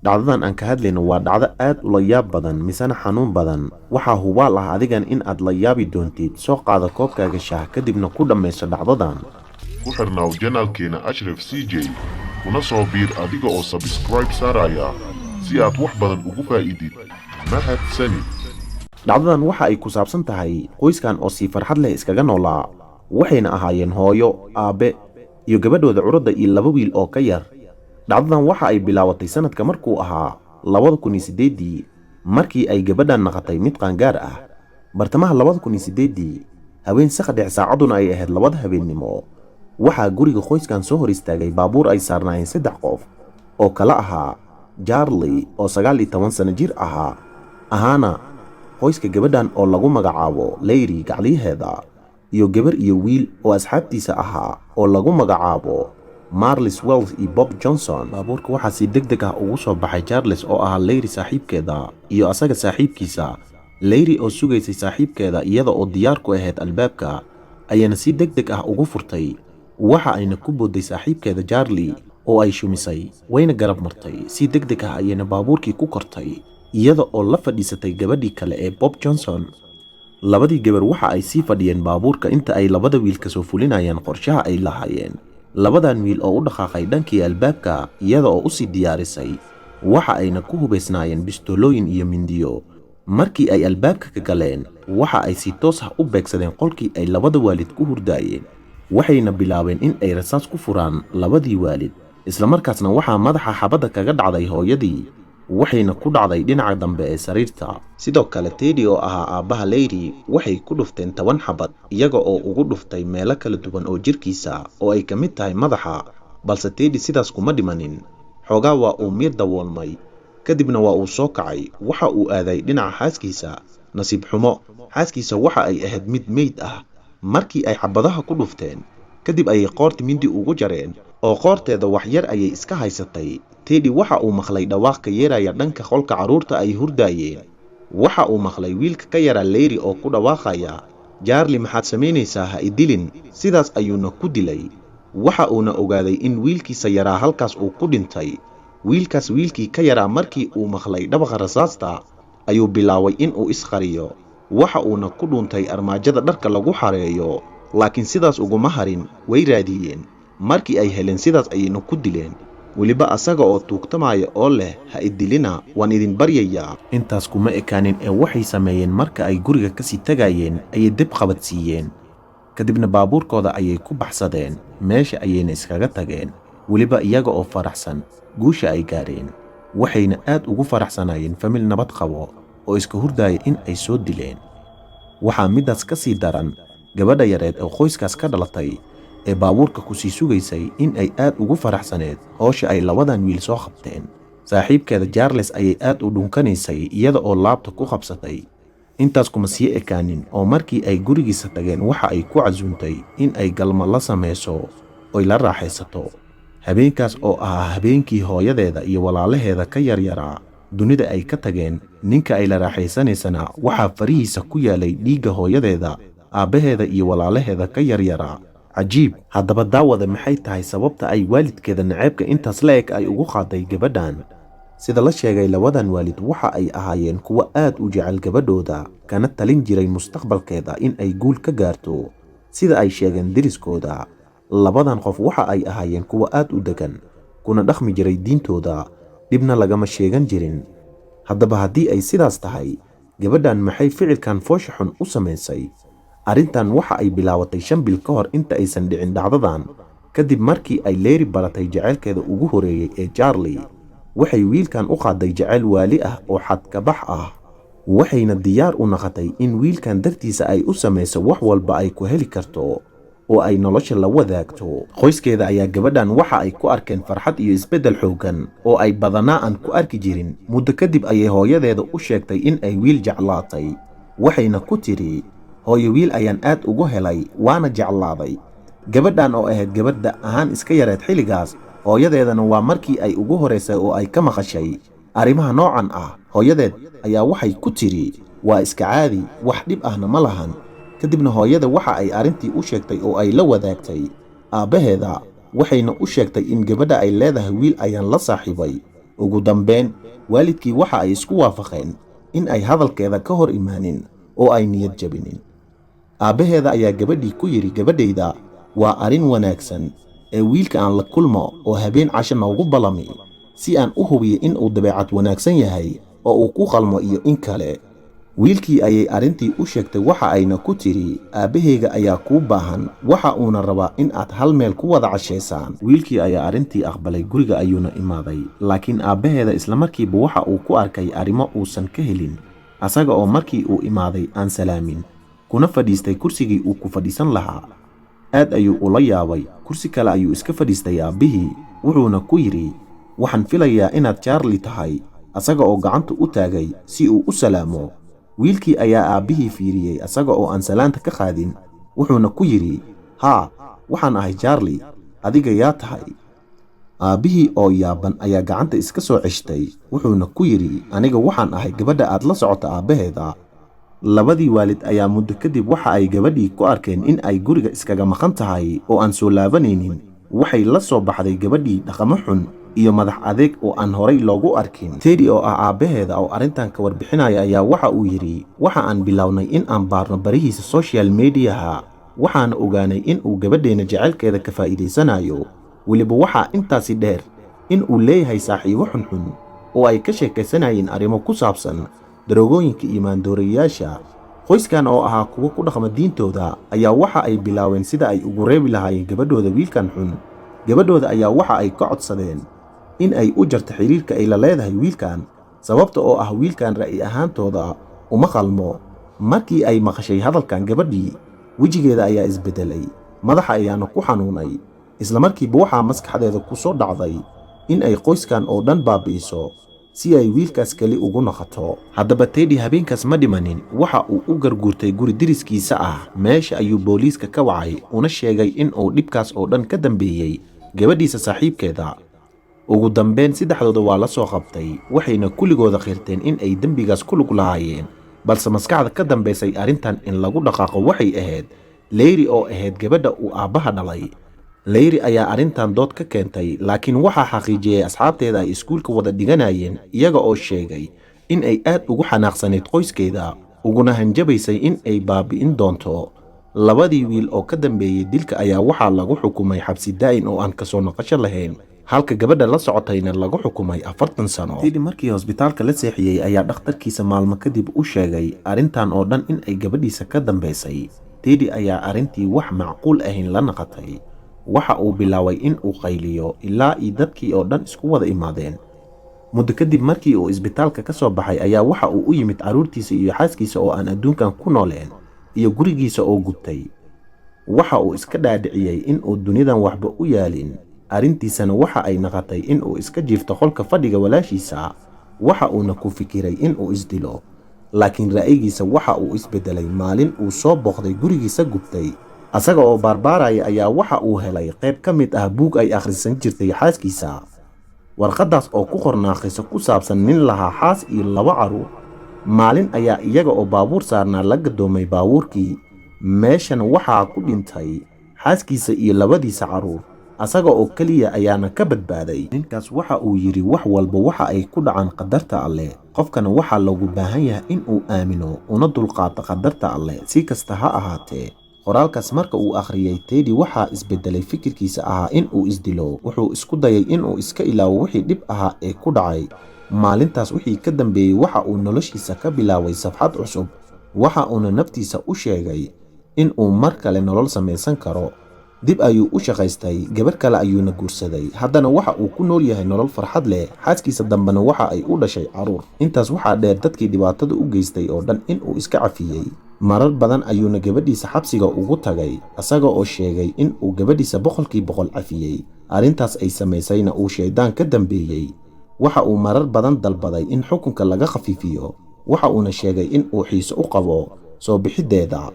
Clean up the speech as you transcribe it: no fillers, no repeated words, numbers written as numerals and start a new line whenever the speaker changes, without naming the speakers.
Dhacdadan aan ka hadlayno waa dhacdo aad ula yaab badan misena xanuun badan. Waxaa hubaal ah adigan in aad la yaabi doontid. Soo qaada koobkaaga shaah, kadibna ku dhammayso dhacdadan.
Ku xirnaaw channelkeena Ashraf CJ, kuna soo biir adiga oo subscribe saaraya si aad wax badan ugu faa'iidid. Mahadsanid.
Dhacdadan waxa ay ku saabsan tahay qoyskan oo si farxad leh iskaga noolaa. Waxayna ahaayeen hooyo, aabbe iyo gabadhooda curadda iyo laba wiil oo ka yar. Dhacdadan waxa ay bilaabatay sanadka markuu ahaa 2008-dii, markii ay gabadhan naqatay mid qaangaar ah. Bartamaha 2008-dii, haween saqdhex, saacadduna ay ahayd 2da habeennimo, waxaa guriga qoyskan soo hor istaagay baabuur ay saarnaayeen saddex qof oo kala ahaa Charlie oo 19 sano jir ahaa, ahaana qoyska gabadhan oo lagu magacaabo Larry gacliyaheeda, iyo gabar iyo wiil oo asxaabtiisa ahaa oo lagu magacaabo Marlis Wells iyo Bob Johnson. Baabuurka waxaa si deg deg ah ugu soo baxay Charles oo ahaa Larry saaxiibkeeda iyo asaga saaxiibkiisa. Larry oo sugaysay saaxiibkeeda iyada oo diyaar ku ahayd albaabka ayaana si deg deg ah ugu furtay. Waxa ayna ku boodday saaxiibkeeda Charlie oo ay shumisay, wayna garab martay. Si deg deg ah ayayna baabuurkii ku kortay iyada oo la fadhiisatay gabadhii kale ee Bob Johnson. Labadii gabar waxa ay sii fadhiyeen baabuurka inta ay labada wiil kasoo fulinayaan qorshaha ay lahaayeen. Labadan wiil oo u dhaqaaqay dhankii albaabka iyada oo usii diyaarisay, waxa ayna ku hubaysnaayeen bistoolooyin iyo mindiyo. Markii ay albaabka ka galeen, waxa ay si toos ah u beegsadeen qolkii ay labada waalid ku hurdaayeen, waxayna bilaabeen in ay rasaas ku furaan labadii waalid. Islamarkaasna waxaa madaxa xabadda kaga dhacday hooyadii, waxayna ku dhacday dhinaca dambe ee sariirta. Sidoo kale Teddy oo ahaa aabbaha Larry waxay ku dhufteen 10 xabad, iyaga oo ugu dhuftay meelo kala duwan oo jirkiisa oo ay ka mid tahay madaxa. Balse Teddy sidaas kuma dhimanin. Xoogaa waa uu miir daboolmay, kadibna waa uu soo kacay. Waxa uu aaday dhinaca xaaskiisa. Nasiib xumo, xaaskiisa waxa ay ahayd mid meyd ah. Markii ay xabadaha ku dhufteen kadib ayay qoorta mindi ugu jareen oo qoorteeda wax yar ayay iska haysatay. Teddy waxa uu maqlay dhawaaq ka yeeraya dhanka qolka carruurta ay hurdaayeen. Waxa uu maqlay wiilka ka yaraa Larry oo ku dhawaaqaya, "Charlie, maxaad samaynaysaa? Ha idilin." Sidaas ayuuna ku dilay. Waxa uuna ogaaday in wiilkiisa yaraa halkaas uu ku dhintay. Wiilkaas wiilkii ka yaraa markii uu maqlay dhawaqa rasaasta ayuu bilaabay in uu isqariyo. Waxa uuna ku dhuuntay armaajada dharka lagu xareeyo, laakiin sidaas uguma harin. Way raadiyeen. Markii ay heleen, sidaas ayayna ku dileen, weliba asaga oo tuugtamaya oo leh, "Ha idilina, waan idin baryayaa." Intaas kuma ekaanin ee waxay sameeyeen, marka ay guriga kasii tagayeen ayay dib qabadsiiyeen, kadibna baabuurkooda ayay ku baxsadeen. Meesha ayayna iskaga tageen, weliba iyaga oo faraxsan guusha ay gaareen. Waxayna aad ugu faraxsanaayeen family nabad qabo oo iska hurdaaya in ay soo dileen. Waxaa middaas ka sii daran gabadha yareed oo qoyskaas ka dhalatay ee baabuurka ku sii sugaysay in ay aad ugu faraxsaneed howsha ay labadan wiil soo qabteen. Saaxiibkeeda Charles ayay aad u dhunkanaysay iyada oo laabta ku qabsatay. Intaas kuma sii ekaanin oo markii ay gurigiisa tageen waxa ay ku casuuntay in ay galmo la samayso oy la raaxaysato. Habeenkaas oo ahaa habeenkii hooyadeeda iyo walaalaheeda ka yaryaraa dunida ay ka tageen, ninka ay la raaxaysanaysana waxaa farihiisa ku yaalay dhiigga hooyadeeda, aabbaheeda iyo walaalaheeda ka yaryaraa. Cajiib. Haddaba daawada, maxay tahay sababta ay waalidkeeda naceebka intaas la eg ay ugu qaaday gabadhan? Sida la sheegay, labadan waalid waxa ay ahaayeen kuwo aad u jecel gabadhooda, kana talin jiray mustaqbalkeeda in ay guul ka gaarto. Sida ay sheegeen deriskooda, labadan qof waxa ay ahaayeen kuwo aad u degan, kuna dhaqmi jiray diintooda, dhibna lagama sheegan jirin. Haddaba haddii ay sidaas tahay, gabadhan maxay ficilkan foosha xun u samaysay? Arrintan waxa ay bilaabatay 5 bil ka hor inta aysan dhicin dhacdadan. Kadib markii ay Larry baratay jaceylkeeda ugu horeeyey ee Charlie, waxay wiilkan u qaaday jaceyl waali ah oo xadkabax ah, waxayna diyaar u noqotay in wiilkan dartiisa ay u samayso wax walba ay ku heli karto oo ay nolosha la wadaagto. Qoyskeeda ayaa gabadhan waxa ay ku arkeen farxad iyo isbeddel xooggan oo ay badanaa aan ku arki jirin. Muddo kadib ayay hooyadeeda u sheegtay in ay wiil jeclaatay, waxayna ku tidhi, "Hooyo, wiil ayaan aad ugu helay, waana jeclaaday." Gabadhan oo ahayd gabadh da' ahaan iska yareed xilligaas, hooyadeedana waa markii ay ugu horeysay oo ay ka maqashay arrimaha noocan ah. Hooyadeed ayaa waxay ku tidhi, "Waa iska caadi, wax dhib ahna ma lahan." Kadibna hooyada waxa ay arrintii u sheegtay oo ay la wadaagtay aabbaheeda, waxayna u sheegtay in gabadha ay leedahay, "Wiil ayaan la saaxiibay oo Ugu dambeyn waalidkii waxa ay isku waafaqeen in ay hadalkeeda ka hor imaanin oo ay niyad jabinin. Aabbaheeda ayaa gabadhii ku yidhi, gabadhayda waa arrin wanaagsan ee wiilka aan la kulmo oo habeen casho noogu ballami si aan u hubiyo in uu dabeecad wanaagsan yahay oo uu ku qalmo iyo in kale. Wiilkii ayay arrintii u sheegtay, waxa ayna ku tidhi, aabbahayga ayaa kuu baahan, waxa uuna rabaa in aad hal meel ku wada cashaysaan. Wiilkii ayaa arrintii aqbalay, guriga ayuuna imaaday, laakiin aabbaheeda islamarkiiba waxa uu ku arkay arrimo uusan ka helin, asaga oo markii uu imaaday aan salaamin, kuna fadhiistay kursigii uu ku fadhiisan lahaa. Aad ayuu ula yaabay, kursi kale ayuu iska fadhiistay aabbihii, wuxuuna ku yidhi, waxaan filayaa inaad Charlie tahay, asaga oo gacanta u taagay si uu u salaamo. Wiilkii ayaa aabbihii fiiriyey asaga oo aan salaanta ka qaadin, wuxuuna ku yidhi, haa, waxaan ahay Charlie, adiga yaa tahay? Aabbihii oo yaaban ayaa gacanta iska soo ceshtay, wuxuuna ku yidhi, aniga waxaan ahay gabadha aad la socota aabbaheeda. Labadii waalid ayaa muddo kadib waxa ay gabadhii ku arkeen in ay guriga iskaga maqan tahay oo aan soo laabanaynin. Waxay la soo baxday gabadhii dhaqamo xun iyo madax adeeg oo aan horay loogu arkin. Teddy oo ah aabbaheeda oo arrintan ka warbixinaya ayaa waxa uu yidhi, waxa aan bilownay in aan baarno barihiisa social mediaha, waxaana ogaanay in uu gabadheena jecelkeeda ka faa'iidaysanayo. Weliba waxaa intaasi dheer in uu leeyahay saaxiibo xunxun oo ay ka sheekaysanayeen arrimo ku saabsan daroogooyinka iyo maandoorayaasha. Qoyskan oo ahaa kuwo ku dhaqma diintooda ayaa waxa ay bilaabeen sida ay ugu reebi lahaayeen gabadhooda wiilkan xun. Gabadhooda ayaa waxa ay ka codsadeen in ay u jarto xiriirka ay la leedahay wiilkan, sababta oo ah wiilkan ra'yi ahaantooda uma qalmo. Markii ay maqashay hadalkan gabadhii, wejigeeda ayaa isbedelay, madaxa ayaana ku xanuunay. Isla markiiba waxaa maskaxdeeda ku soo dhacday in ay qoyskan oo dhan baabi'iso si ay wiilkaas keli ugu noqoto. Haddaba Teddy habeenkaas ma dhimanin, waxa uu u garguurtay guri deriskiisa ah. Meesha ayuu booliiska ka wacay una sheegay in uu dhibkaas oo dhan ka dambeeyey gabadhiisa saaxiibkeeda. Ugu dambeyn saddexdooda waa la soo qabtay, waxayna kulligooda qirteen in ay dembigaas ku lug lahaayeen, balse maskaxda ka dambaysay arrintan in lagu dhaqaaqo waxay ahayd Leyri oo ahayd gabadha uu aabbaha dhalay. Leyri ayaa arrintan dood ka keentay, laakiin waxaa xaqiijiyey asxaabteeda ay iskuulka wada dhiganayeen, iyaga oo sheegay in ay aad ugu xanaaqsanayd qoyskeeda, uguna hanjabaysay in ay baabi'in doonto. Labadii wiil oo ka dambeeyey dilka ayaa waxaa lagu xukumay xabsi daa'in oo aan kasoo noqosho lahayn, halka gabadha la socotayna lagu xukumay 40 sano. Teddy markii hosbitaalka la seexiyey ayaa dhakhtarkiisa maalmo kadib u sheegay arrintan oo dhan in ay gabadhiisa ka dambaysay. Teddy ayaa arrintii wax macquul ahayn la naqatay. Waxa uu bilaabay in uu qayliyo ilaa iyo dadkii oo dhan isku wada imaadeen. Muddo kadib markii uu isbitaalka ka soo baxay ayaa waxa uu u yimid carruurtiisa iyo xaaskiisa oo aan adduunkan ku nooleen iyo gurigiisa oo gubtay. Waxa uu iska dhaadhiciyey in uu dunidan waxba u yaalin, arrintiisana waxa ay naqatay in uu iska jiifto qolka fadhiga walaashiisa. Waxa uuna ku fikiray in uu isdilo, laakiin ra'yigiisa waxa uu isbedelay maalin uu soo booqday gurigiisa gubtay. Asaga oo baarbaaraya ayaa waxa uu helay qayb ka mid ah buug ay akhrisan jirtay xaaskiisa. Warqaddaas oo ku qornaa qiso ku saabsan nin lahaa xaas iyo 2 carruur. Maalin ayaa iyaga oo baabuur saarnaa la gadoomay baabuurkii, meeshana waxaa ku dhintay xaaskiisa iyo labadiisa carruur, asaga oo keliya ayaana ka badbaaday. Ninkaas waxa uu yidhi, wax walba waxa ay ku dhacaan qadarta Alle, qofkana waxaa loogu baahan yahay in uu aamino una dulqaato qadarta Alle si kasta ha ahaatee. Qoraalkaas marka uu akhriyey Teddy waxaa isbedelay fikirkiisa ahaa in uu isdilo. Wuxuu isku dayay in uu iska ilaawo wixii dhib ahaa ee ku dhacay. Maalintaas wixii ka dambeeyey waxa uu noloshiisa ka bilaabay safxad cusub, waxa uuna naftiisa u sheegay in uu mar kale nolol samaysan karo. Dib ayuu u shaqaystay, gabar kale ayuuna guursaday. Haddana waxa uu ku nool yahay nolol farxad leh, xaaskiisa dambena waxa ay u dhashay carruur. Intaas waxaa dheer dadkii dhibaatada u geystay oo dhan in uu iska cafiyey. Marar badan ayuuna gabadhiisa xabsiga ugu tagay, asaga oo sheegay in uu gabadhiisa 100% cafiyey. Arrintaas ay samaysayna uu shaydaan ka dambeeyey. Waxa uu marar badan dalbaday in xukunka laga khafiifiyo, waxa uuna sheegay in uu xiiso u qabo soo bixiddeeda.